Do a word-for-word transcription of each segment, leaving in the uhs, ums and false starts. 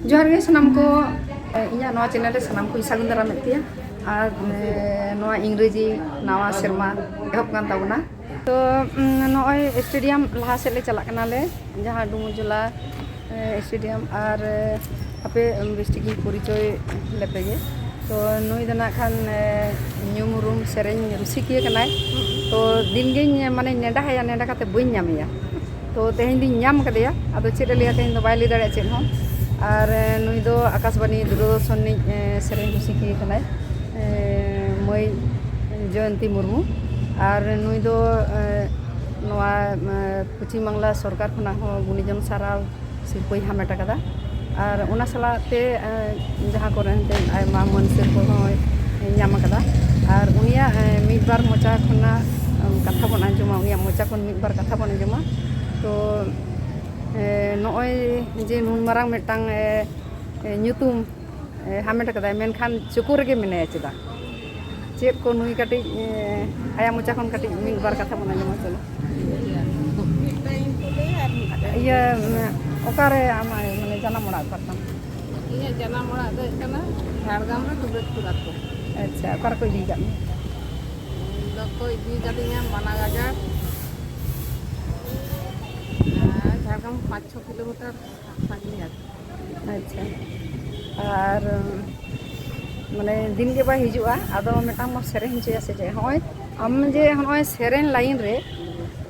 ᱡᱚᱦᱟᱨ ᱜᱮ ᱥᱟᱱᱟᱢ ᱠᱚ, ᱤᱧᱟᱹᱜ ᱱᱚᱣᱟ ᱪᱮᱱᱮᱞ ᱨᱮ ᱥᱟᱱᱟᱢ ᱠᱚᱧ ᱥᱟᱹᱜᱩᱱ ᱫᱟᱨᱟᱢᱮᱫ ᱯᱮᱭᱟ᱾ ᱟᱨ, ᱮ, ᱱᱚᱣᱟ ᱤᱝᱨᱮᱡᱤ ᱱᱟᱣᱟ ᱥᱮᱨᱢᱟ ᱮᱦᱚᱵ ᱠᱟᱱ ᱛᱟᱵᱚᱱᱟ᱾ ᱛᱚ, ᱩᱢ, ᱱᱚᱜᱼᱚᱭ ᱥᱴᱮᱰᱤᱭᱟᱢ ᱞᱟᱦᱟ ᱥᱮᱫ ᱞᱮ ᱪᱟᱞᱟᱜ ᱠᱟᱱᱟᱞᱮ, ᱡᱟᱦᱟᱸ ᱰᱩᱢᱩᱨᱡᱚᱞᱟ, ᱮ, ᱥᱴᱮᱰᱤᱭᱟᱢ᱾ ᱟᱨ, ᱮ, ᱦᱟᱯᱮ, ᱩᱢ, ᱵᱮᱥ ᱴᱷᱤᱠ ᱤᱧ ᱯᱚᱨᱤᱪᱚᱭ ᱞᱮᱯᱮ ᱜᱮ᱾ ᱛᱚ, ᱱᱩᱭ ᱫᱚ ᱱᱟᱜ ᱠᱷᱟᱱ, ᱮ, ᱧᱩᱢ ᱩᱨᱩᱢ ᱥᱮᱨᱮᱧ ᱨᱩᱥᱤᱠᱤᱭᱟᱹ ᱠᱟᱱᱟᱭ᱾ ᱛᱚ, ᱫᱤᱱ ᱜᱮᱧ, ᱢᱟᱱᱮ, ᱱᱮᱰᱟ ᱟᱭᱟ, ᱱᱮᱰᱟ ᱠᱟᱛᱮ ᱵᱟᱹᱧ ᱧᱟᱢᱮᱭᱟ᱾ ᱛᱚ, ᱛᱮᱦᱮᱧ ᱫᱚᱧ ᱧᱟᱢ ᱠᱟᱫᱮᱭᱟ, ᱟᱫᱚ ᱪᱮᱫ ᱮ ᱞᱟᱹᱭᱟ ᱛᱮᱦᱮᱧ ᱫᱚ ᱵᱟᱭ ᱞᱟᱹᱭ ᱫᱟᱲᱮᱭᱟᱜᱼᱟ ᱪᱮᱫ ᱦᱚᱸ᱾ ᱟᱨ, ᱮ, ᱱᱩᱭ ᱫᱚ ᱟᱠᱟᱥᱵᱟᱱᱤ ᱫᱩᱨᱚᱫᱚᱨᱥᱚᱱ ᱨᱤᱱᱤᱡ, ᱮ, ᱥᱮᱨᱮᱧ ᱨᱩᱥᱤᱠᱤᱭᱟᱹ ᱠᱟᱱᱟᱭ, ᱮ, ᱢᱟᱹᱭ ᱡᱚᱭᱚᱱᱛᱤ ᱢᱩᱨᱢᱩ᱾ ᱟᱨ ᱱᱩᱭ ᱫᱚ, ᱮ, ᱱᱚᱣᱟ, ᱮ, ᱯᱚᱪᱷᱤᱢ ᱵᱟᱝᱞᱟ ᱥᱚᱨᱠᱟᱨ ᱠᱷᱚᱱᱟᱜ ᱦᱚᱸ ᱜᱩᱱᱤᱡᱚᱱ ᱥᱟᱨᱦᱟᱣ ᱥᱤᱨᱯᱟᱹᱭ ᱦᱟᱢᱮᱴ ᱟᱠᱟᱫᱟ᱾ ᱟᱨ ᱚᱱᱟ ᱥᱟᱞᱟᱜ ᱛᱮ, ᱮ, ᱡᱟᱦᱟᱸ ᱠᱚᱨᱮ ᱮᱱᱛᱮᱫ ᱟᱭᱢᱟ ᱢᱟᱹᱱ ᱥᱤᱨᱯᱟᱹ ᱦᱚᱸᱭ ᱧᱟᱢ ᱟᱠᱟᱫᱟ᱾ ᱟᱨ ᱩᱱᱤᱭᱟᱜ, ᱮ, ᱢᱤᱫ ᱵᱟᱨ ᱢᱚᱪᱟ ᱠᱷᱚᱱᱟᱜ, ᱮᱢ, ᱠᱟᱛᱷᱟ ᱵᱚᱱ ᱟᱸᱡᱚᱢᱟ, ᱩᱱᱤᱭᱟᱜ ᱢᱚᱪᱟ ᱠᱷᱚᱱ ᱢᱤᱫ ᱵᱟᱨ ᱠᱟᱛᱷᱟ ᱵᱚᱱ ᱟᱸᱡᱚᱢᱟ᱾ ᱛᱚ, ᱮ, ᱱᱚᱜᱼᱚᱭ ᱡᱮ ᱱᱩᱱ ᱢᱟᱨᱟᱝ ᱢᱤᱫᱴᱟᱝ, ᱮ, ᱮ, ᱧᱩᱛᱩᱢ, ᱮ, ᱦᱟᱢᱮᱴ ᱟᱠᱟᱫᱟᱭ, ᱢᱮᱱᱠᱷᱟᱱ ᱪᱩᱠᱩ ᱨᱮᱜᱮ ᱢᱮᱱᱟᱭᱟ ᱪᱮᱫᱟᱜ? ᱪᱮᱫ ᱠᱚ ᱱᱩᱭ ᱠᱟᱹᱴᱤᱡ, ᱮ, ᱟᱭᱟᱜ ᱢᱚᱪᱟ ᱠᱷᱚᱱ ᱠᱟᱹᱴᱤᱡ ᱢᱤᱫ ᱵᱟᱨ ᱠᱟᱛᱷᱟ ᱵᱚᱱ ᱟᱸᱡᱚᱢᱟ, ᱪᱚᱞᱚ᱾ ᱢᱤᱫᱴᱟᱝ ᱤᱧ ᱠᱚ ᱞᱟᱹᱭᱟ ᱟᱨ ᱢᱤᱫᱴᱟᱝ ᱤᱭᱟᱹ, ᱚᱠᱟᱨᱮ ᱟᱢᱟᱜ, ᱢᱟᱱᱮ, ᱡᱟᱱᱟᱢ ᱚᱲᱟᱜ ᱚᱠᱟ ᱛᱟᱢ? ᱤᱧᱟᱹᱜ ᱡᱟᱱᱟᱢ ᱚᱲᱟᱜ ᱫᱚ ᱦᱩᱭᱩᱜ ᱠᱟᱱᱟ ᱡᱷᱟᱲᱜᱨᱟᱢ ᱨᱮ ᱫᱩᱵᱨᱟᱡᱽᱯᱩᱨ ᱟᱹᱛᱩ᱾ ᱟᱪᱪᱷᱟ, ᱚᱠᱟ ᱨᱮᱠᱚ ᱤᱫᱤ ᱟᱠᱟᱫ ᱢᱮᱭᱟ? ᱤᱧ ᱫᱚᱠᱚ ᱤᱫᱤ ᱠᱟᱫᱤᱧᱟ ᱢᱟᱱᱟ ᱜᱟᱡᱟᱲ, ᱟᱨ ᱡᱷᱟᱲᱜᱨᱟᱢ ᱯᱟᱸᱪ ᱪᱷᱚ ᱠᱤᱞᱳᱢᱤᱴᱟᱨ ᱥᱟᱺᱜᱤᱧ ᱟᱨᱠᱤ᱾ ᱟᱪᱪᱷᱟ, ᱟᱨ, ᱢᱟᱱᱮ, ᱫᱤᱱ ᱜᱮ ᱵᱟᱭ ᱦᱤᱡᱩᱜᱼᱟ, ᱟᱫᱚ ᱢᱤᱫᱴᱟᱝ ᱵᱚᱱ ᱥᱮᱨᱮᱧ ᱦᱚᱪᱚᱭᱟ ᱥᱮ ᱪᱮᱫ? ᱦᱚᱸᱜᱼᱚᱭ ᱟᱢ ᱡᱮ ᱦᱚᱸᱜᱼᱚᱭ ᱥᱮᱨᱮᱧ ᱞᱟᱭᱤᱱ ᱨᱮ,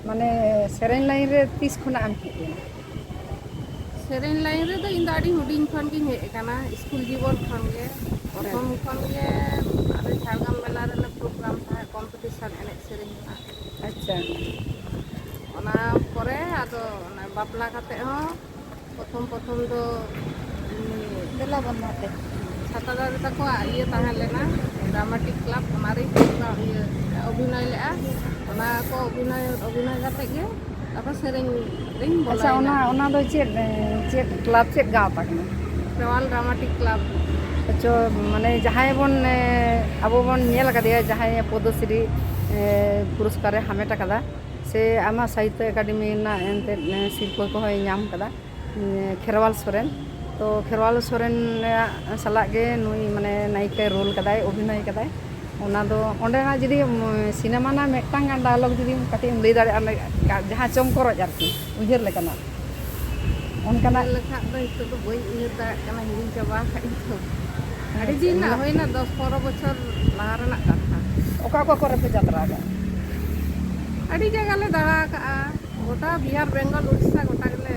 ᱢᱟᱱᱮ, ᱥᱮᱨᱮᱧ ᱞᱟᱭᱤᱱ ᱨᱮ ᱛᱤᱥ ᱠᱷᱚᱱᱟᱜ ᱮᱢ ᱦᱮᱡ ᱮᱱᱟ? ᱥᱮᱨᱮᱧ ᱞᱟᱭᱤᱱ ᱨᱮᱫᱚ ᱤᱧ ᱫᱚ ᱟᱹᱰᱤ ᱦᱩᱰᱤᱧ ᱠᱷᱚᱱ ᱜᱤᱧ ᱦᱮᱡ ᱟᱠᱟᱱᱟ, ᱥᱠᱩᱞ ᱡᱤᱵᱚᱱ ᱠᱷᱚᱱ ᱜᱮ᱾ ᱯᱨᱚᱛᱷᱚᱢ ᱠᱷᱚᱱ ᱜᱮ ᱟᱞᱮ ᱡᱷᱟᱲᱜᱨᱟᱢ ᱢᱮᱞᱟ ᱨᱮᱞᱮ ᱯᱨᱳᱜᱨᱟᱢ ᱛᱟᱦᱮᱸᱫ, ᱠᱚᱢᱯᱤᱴᱤᱥᱚᱱ ᱮᱱᱮᱡ ᱥᱮᱨᱮᱧ ᱨᱮᱱᱟᱜ᱾ ᱟᱪᱪᱷᱟ᱾ ᱚᱱᱟ ᱯᱚᱨᱮ ᱟᱫᱚ ᱚᱱᱟ ᱵᱟᱯᱞᱟ ᱠᱟᱛᱮ ᱦᱚᱸ ᱯᱨᱚᱛᱷᱚᱢ ᱯᱨᱚᱛᱷᱚᱢ ᱫᱚ ᱮᱢᱱᱤ ᱫᱮᱞᱟ ᱵᱚᱱ ᱱᱟᱛᱮ᱾ ᱪᱷᱟᱛᱟ ᱫᱟᱨᱮ ᱛᱟᱠᱚᱣᱟᱜ ᱤᱭᱟᱹ ᱛᱟᱦᱮᱸ ᱞᱮᱱᱟ, ᱰᱨᱟᱢᱟᱴᱤᱠ ᱠᱞᱟᱵᱽ, ᱚᱱᱟᱨᱮᱧ ᱤᱭᱟᱹ ᱚᱵᱷᱤᱱᱚᱭ ᱞᱮᱫᱼᱟ᱾ ᱚᱱᱟ ᱠᱚ ᱚᱵᱷᱤᱱᱚᱭ, ᱚᱵᱷᱤᱱᱚᱭ ᱠᱟᱛᱮ ᱜᱮ ᱛᱟᱨᱯᱚᱨ ᱥᱮᱨᱮᱧ ᱨᱤᱧ ᱟᱪᱪᱷᱟ, ᱵᱚᱞᱚᱭᱮᱱᱟ᱾ ᱚᱱᱟ, ᱚᱱᱟ ᱫᱚ ᱪᱮᱫ, ᱮ, ᱪᱮᱫ ᱠᱞᱟᱵᱽ, ᱪᱮᱫ ᱜᱟᱶᱛᱟ ᱠᱟᱱᱟ? ᱯᱷᱮᱣᱟᱞ ᱰᱨᱟᱢᱟᱴᱤᱠ ᱠᱞᱟᱵᱽ᱾ ᱟᱪᱪᱷᱟ, ᱢᱟᱱᱮ ᱡᱟᱦᱟᱸᱭ ᱵᱚᱱ, ᱮ, ᱟᱵᱚ ᱵᱚᱱ ᱧᱮᱞ ᱟᱠᱟᱫᱮᱭᱟ, ᱡᱟᱦᱟᱸᱭ ᱯᱚᱫᱽᱢᱚᱥᱨᱤ, ᱮ, ᱯᱩᱨᱚᱥᱠᱟᱨᱮ ᱦᱟᱢᱮᱴ ᱟᱠᱟᱫᱟ, ᱥᱮ ᱟᱭᱢᱟ ᱥᱟᱦᱤᱛᱛᱚ ᱮᱠᱟᱰᱮᱢᱤ ᱨᱮᱱᱟᱜ ᱮᱱᱛᱮᱫ, ᱮ, ᱥᱤᱨᱯᱟᱹ ᱠᱚᱦᱚᱸᱭ ᱧᱟᱢ ᱟᱠᱟᱫᱟ, ᱮ, ᱠᱷᱮᱨᱣᱟᱞ ᱥᱚᱨᱮᱱ᱾ ᱛᱚ ᱠᱷᱮᱨᱣᱟᱞ ᱥᱚᱨᱮᱱ ᱥᱟᱞᱟᱜ ᱜᱮ ᱱᱩᱭ ᱢᱟᱱᱮ ᱱᱟᱭᱤᱠᱟ ᱨᱳᱞ ᱠᱟᱫᱟᱭ, ᱚᱵᱷᱤᱱᱚᱭ ᱠᱟᱫᱟᱭ᱾ ᱚᱱᱟ ᱫᱚ ᱚᱸᱰᱮᱱᱟᱜ ᱡᱩᱫᱤ ᱥᱤᱱᱮᱢᱟ ᱨᱮᱱᱟᱜ ᱢᱤᱫᱴᱟᱝ ᱜᱟᱱ ᱰᱟᱭᱞᱚᱜ ᱡᱩᱫᱤ ᱠᱟᱹᱴᱤᱡ ᱮᱢ ᱞᱟᱹᱭ ᱫᱟᱲᱮᱭᱟᱜᱼᱟ, ᱚᱸᱰᱮ ᱡᱟᱦᱟᱸ ᱪᱚᱢᱠᱚᱨᱚᱡ ᱟᱨᱠᱤ ᱩᱭᱦᱟᱹᱨ ᱞᱮᱠᱟᱱᱟᱜ ᱚᱱᱠᱟᱱᱟᱜ᱾ ᱩᱭᱦᱟᱹᱨ ᱞᱮᱠᱷᱟᱱ ᱫᱚ ᱱᱤᱛᱚᱜ ᱫᱚ ᱵᱟᱹᱧ ᱩᱭᱦᱟᱹᱨ ᱫᱟᱲᱮᱭᱟᱜ ᱠᱟᱱᱟ, ᱦᱤᱲᱤᱧ ᱪᱟᱵᱟ ᱟᱠᱟᱫ ᱤᱧ ᱛᱚ᱾ ᱟᱹᱰᱤ ᱫᱤᱱ ᱨᱮᱱᱟᱜ ᱦᱩᱭᱱᱟ, ᱫᱚᱥ ᱯᱚᱱᱨᱚ ᱵᱚᱪᱷᱚᱨ ᱞᱟᱦᱟ ᱨᱮᱱᱟᱜ ᱠᱟᱛᱷᱟ᱾ ᱚᱠᱟ ᱚᱠᱟ ᱠᱚᱨᱮ ᱯᱮ ᱡᱟᱛᱨᱟ ᱟᱠᱟᱫᱼᱟ? ᱟᱹᱰᱤ ᱡᱟᱭᱜᱟ ᱞᱮ ᱫᱟᱬᱟ ᱟᱠᱟᱫᱼᱟ, ᱜᱚᱴᱟ ᱵᱤᱦᱟᱨ, ᱵᱮᱝᱜᱚᱞ, ᱩᱲᱤᱥᱥᱟ ᱜᱚᱴᱟ ᱜᱮᱞᱮ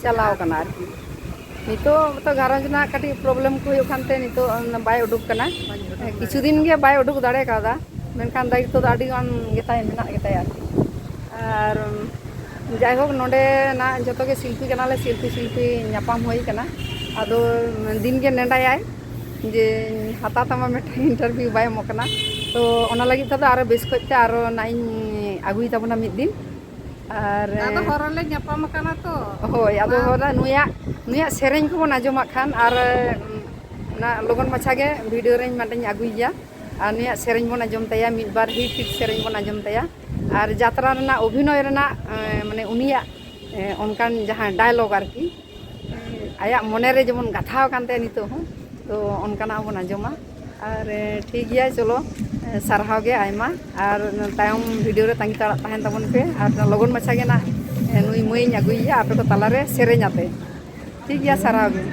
ᱪᱟᱞᱟᱣ ᱟᱠᱟᱱᱟ ᱟᱨᱠᱤ᱾ ᱱᱤᱛᱚᱜ ᱛᱚ ᱜᱷᱟᱨᱚᱸᱡᱽ ᱨᱮᱱᱟᱜ ᱠᱟᱹᱴᱤᱡ ᱯᱨᱚᱵᱞᱮᱢ ᱠᱚ ᱦᱩᱭᱩᱜ ᱠᱟᱱᱛᱮ ᱱᱤᱛᱚᱜ ᱵᱟᱭ ᱩᱰᱩᱠ ᱠᱟᱱᱟ᱾ ᱵᱟᱹᱧ ᱩᱰᱩᱠ ᱠᱤᱪᱷᱩ ᱫᱟᱲᱮ ᱫᱤᱱ ᱜᱮ ᱠᱟᱣᱫᱟ᱾ ᱵᱟᱭ ᱩᱰᱩᱠ ᱫᱟᱲᱮ ᱠᱟᱣᱫᱟ, ᱢᱮᱱᱠᱷᱟᱱ ᱫᱟᱭᱤᱛᱛᱚ ᱫᱚ ᱟᱹᱰᱤ ᱜᱟᱱ ᱜᱮᱛᱟᱭ, ᱢᱮᱱᱟᱜ ᱜᱮᱛᱟᱭᱟ ᱟᱨᱠᱤ᱾ ᱟᱨ ᱡᱟᱭᱦᱳᱠ, ᱱᱚᱸᱰᱮᱱᱟᱜ ᱡᱚᱛᱚ ᱜᱮ ᱥᱤᱞᱯᱤ ᱠᱟᱱᱟᱞᱮ, ᱥᱤᱞᱯᱤ ᱥᱤᱞᱯᱤ ᱧᱟᱯᱟᱢ ᱦᱩᱭ ᱠᱟᱱᱟ᱾ ᱟᱫᱚ ᱫᱤᱱ ᱜᱮ ᱱᱮᱰᱟᱭᱟᱭ ᱡᱮ ᱦᱟᱛᱟᱣ ᱛᱟᱢᱟ ᱢᱤᱫᱴᱟᱝ ᱤᱱᱴᱟᱨᱵᱷᱤᱭᱩ ᱵᱟᱭ ᱮᱢᱚᱜ ᱠᱟᱱᱟ᱾ ᱛᱚ ᱚᱱᱟ ᱞᱟᱹᱜᱤᱫ ᱛᱮᱫᱚ ᱟᱨᱚ ᱵᱮᱥ ᱠᱚᱡ ᱛᱮ ᱟᱨᱚ ᱱᱟᱜ ᱤᱧ ᱟᱹᱜᱩᱭ ᱛᱟᱵᱚᱱᱟ ᱢᱤᱫ ᱫᱤᱱ᱾ ᱟᱨ ᱟᱫᱚ ᱦᱚᱨ ᱨᱮᱞᱮ ᱧᱟᱯᱟᱢ ᱟᱠᱟᱱᱟ ᱛᱚ᱾ ᱦᱳᱭ, ᱟᱫᱚ ᱢᱟ᱾ ᱦᱚᱨ ᱨᱮ ᱱᱩᱭᱟᱜ, ᱱᱩᱭᱟᱜ ᱥᱮᱨᱮᱧ ᱠᱚᱵᱚᱱ ᱟᱸᱡᱚᱢᱟᱜ ᱠᱷᱟᱱ ᱟᱨ ᱚᱱᱟ ᱞᱚᱜᱚᱱ ᱢᱟᱪᱷᱟ ᱜᱮ ᱵᱷᱤᱰᱤᱭᱳ ᱨᱮᱧ ᱢᱟᱱᱮᱧ ᱟᱹᱜᱩᱭ ᱜᱮᱭᱟ᱾ ᱟᱨ ᱱᱩᱭᱟᱜ ᱥᱮᱨᱮᱧ ᱵᱚᱱ ᱟᱸᱡᱚᱢ ᱛᱟᱭᱟ, ᱢᱤᱫ ᱵᱟᱨ ᱦᱤᱴ ᱦᱤᱴ ᱥᱮᱨᱮᱧ ᱵᱚᱱ ᱟᱸᱡᱚᱢ ᱛᱟᱭᱟ᱾ ᱟᱨ ᱡᱟᱛᱨᱟ ᱨᱮᱱᱟᱜ ᱚᱵᱷᱤᱱᱚᱭ ᱨᱮᱱᱟᱜ ᱮᱸ, ᱢᱟᱱᱮ ᱩᱱᱤᱭᱟᱜ ᱮᱸ, ᱚᱱᱠᱟᱱ ᱡᱟᱦᱟᱸ ᱰᱟᱭᱞᱚᱜᱽ ᱟᱨᱠᱤ, ᱟᱭᱟᱜ ᱢᱚᱱᱮ ᱨᱮ ᱡᱮᱢᱚᱱ ᱜᱟᱛᱷᱟᱣ ᱟᱠᱟᱱ ᱛᱟᱭᱟ ᱱᱤᱛᱚᱜ ᱦᱚᱸ, ᱛᱚ ᱚᱱᱠᱟᱱᱟᱜ ᱦᱚᱸᱵᱚᱱ ᱟᱸᱡᱚᱢᱟ᱾ ᱟᱨ ᱮᱸ, ᱴᱷᱤᱠ ᱜᱮᱭᱟ, ᱪᱚᱞᱚ, ᱮᱸ, ᱥᱟᱨᱦᱟᱣ ᱜᱮ ᱟᱭᱢᱟ᱾ ᱟᱨ ᱛᱟᱭᱚᱢ ᱵᱷᱤᱰᱤᱭᱳ ᱨᱮ ᱛᱟᱺᱜᱤ ᱛᱟᱲᱟᱜ ᱛᱟᱦᱮᱱ ᱛᱟᱵᱚᱱ ᱯᱮ᱾ ᱟᱨ ᱞᱚᱜᱚᱱ ᱢᱟᱪᱷᱟ ᱜᱮ ᱱᱟᱜ, ᱮᱸ, ᱱᱩᱭ ᱢᱟᱹᱭᱤᱧ ᱟᱹᱜᱩᱭᱮᱭᱟ ᱟᱯᱮ ᱠᱚ ᱛᱟᱞᱟᱨᱮ ᱥᱮᱨᱮᱧ ᱟᱛᱮ᱾ ᱴᱷᱤᱠ ᱜᱮᱭᱟ, ᱥᱟᱨᱦᱟᱣ ᱜᱮ᱾